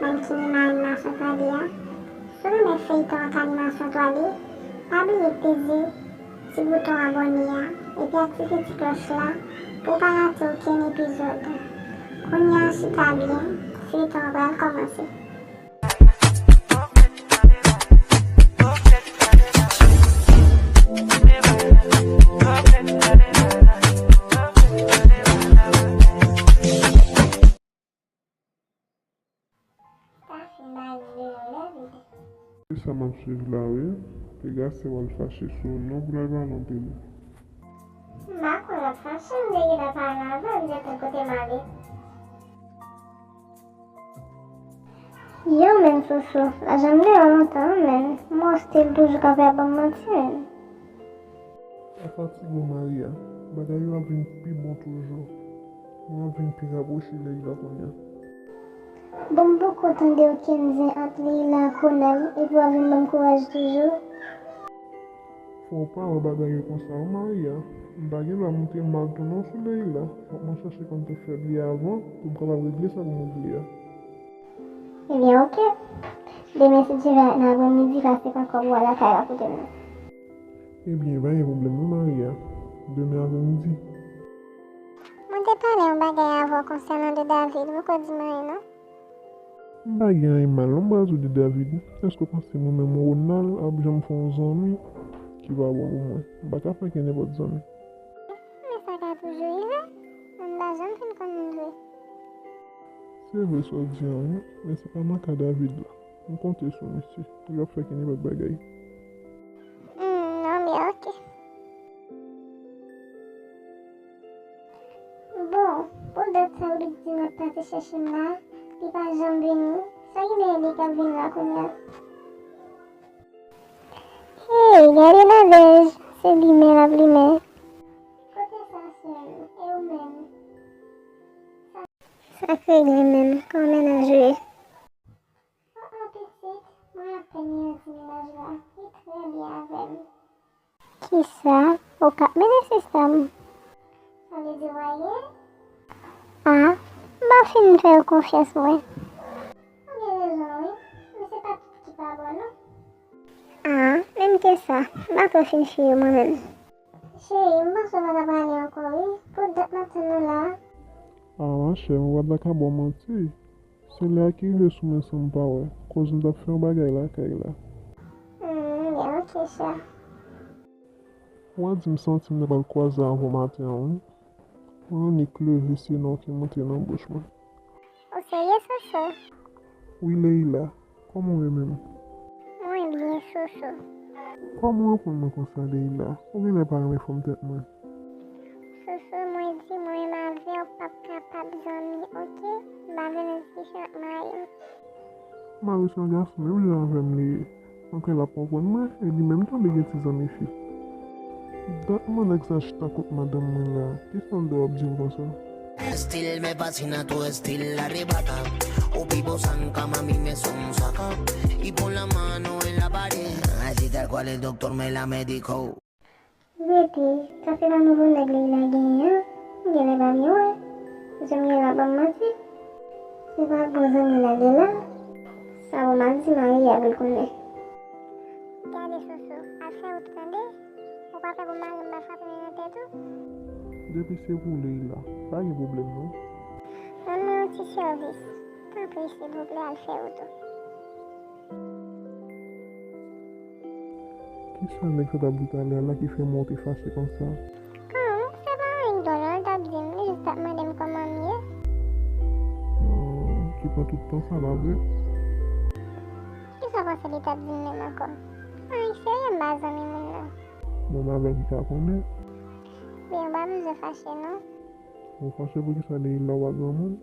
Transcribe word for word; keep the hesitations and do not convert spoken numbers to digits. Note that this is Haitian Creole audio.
Mannequin Animation twa D a. Si w renmen feyton ak animasyon twa D, pa bliye peze ti bouton abòne a epi aktive ti klòch la pou w pa rate okenn epizòd. Kounye a chita byen, feyton an pral kòmanse. Sa fè bagay yo lè vide. Se sa m ap swiv la wi. Pegasus pral fache sou nou pou l al ba nou pil. M pa kwè l ap fache, m te gentan pale avè l, m te di l kote m ale. Yo, men Soso, la janm deyò lontan, men m wè w still toujou kanpe ap ban m manti, men. Pa fatige w, Maria. Bagay yo ap vin pi bon toujou. Nou ap vin pi rapwoche Leila kounye a. Bon, m poko tande okenn zen ant Leila ak Ronald, epi w ap vin ban m kouraj toujou. Fò w pa wè bagay yo konsa, wi, Maria. M pa gen dwa moute mal tou non sou Leila. Fòk mwen chèche konn pwen fèb li avan, pou m kapab regle sa pou m regle a. Ebyen, oke. Demen, si Dye vle, nan aprèmidi, pase pran kòb ou al lakay la kote m nan. Ebyen, pa gen pwoblèm non, Maria. Demen aprèmidi. Mwen te pale yon bagay avè w konsènan de David, ou poko di m anyen non. M pa gen anyen mal non m pral di w de David. Èske w panse mwen menm Ronald ap janm fè yon zanmi ki pa bon pou mwen? M pa ka fè ak nenpòt zanmi. Men sa ka toujou rive, m pa janm fin konn moun vre. Se vre sa w di an wi, men se pa nan ka David la. M konte sou misye. Li p ap fè kenn lòt bagay. Hmm, non, men oke. Bon, pou dat sa w t di m ap pase chèche m la, li pa janm vini. Sa ki genyen li k ap vin la kounye a? Hey, gade lavèj, se limen l ap limen. Kote sa, sè m? E ou menm? Sa k regle menm, kòman mennaj ou ye? Oh, oh, pitit, mwen apèn rive di mennaj la. Li trè byen avè m. Kisa? Ou k ap mennen sista m? Sa vle di w pa gen? Ah, m pa fin fè w konfyans mwen. Ou gen rezon wi, men se pa tout ki pa bon non. Ah, menm ke sa, m pa twò fin fiye mwen menm. Cheri, m panse w pa ka pale ankò wi, pou dat m ap tann ou la. Ah, machè, mwen pa t la ka ba w manti. Se lè a ki rive sou mwen san m pa wè, koz m t ap fè yon bagay lakay la. Hmm, byen, oke, chè. Ou a di m santi m ta pral kwaze avè w maten an, wi. Mwen annik leve, se non ki monte nan bouch mwen. Ou serye, Soso? Wi, Leila. Kòman w ye menm? Mwen byen, Soso. Kòman w aprann mwen konsa, Leila? Ou genlè pa renmen fanm tèt mwen. Soso, mwen di mwen menm avè w p ap kapab zanmi, oke? M pa vle nan diskisyon ak mari m. Mari w se yon gason menm jan avè m li ye. Mwen kwè l ap konprann mwen, e li menm tou li gen ti zanmi fi. Dat mwen nèg sa chita kot madanm mwen la, kisa l dwe ap di l konsa? Estilo me fascina tu estilo arrebata. O pipo san cama a mí me sonsaca. Y pon la mano en la pared. Así tal cual el doctor me la medicó. Bebe, sa se pa nouvo nèg Leila genyen an? M genlè pa byen wè. Zanmi an ap ban m manti. Se pa bon zanmi l ale la? Sa bon, m ap di Maria pou l konnen. Gade Soso, al fè wout ou tande. Ou pa pè pou mari m pa frape men nan tèt ou? Depi se pou Leila, pa gen pwoblèm non. Rann mwen yon ti sèvis. Tanpri, silvouplè, al fè wout ou. Kisa nèg sa t ap di talè a la ki fè m wè w te fache konsa? Ah, se pa anyen dwòl non, l t ap di m, li jis t ap mande m kòman m ye. Ah, ki pran tout tan sa, pa vre? Kisa w panse li t ap di m menm ankò? Anyen serye, m pa zanmi moun nan. Bon, m avè l ki ka konnen. Byen, ou pa bezwen fache non. Ou fache poukisa Leila pa granmoun?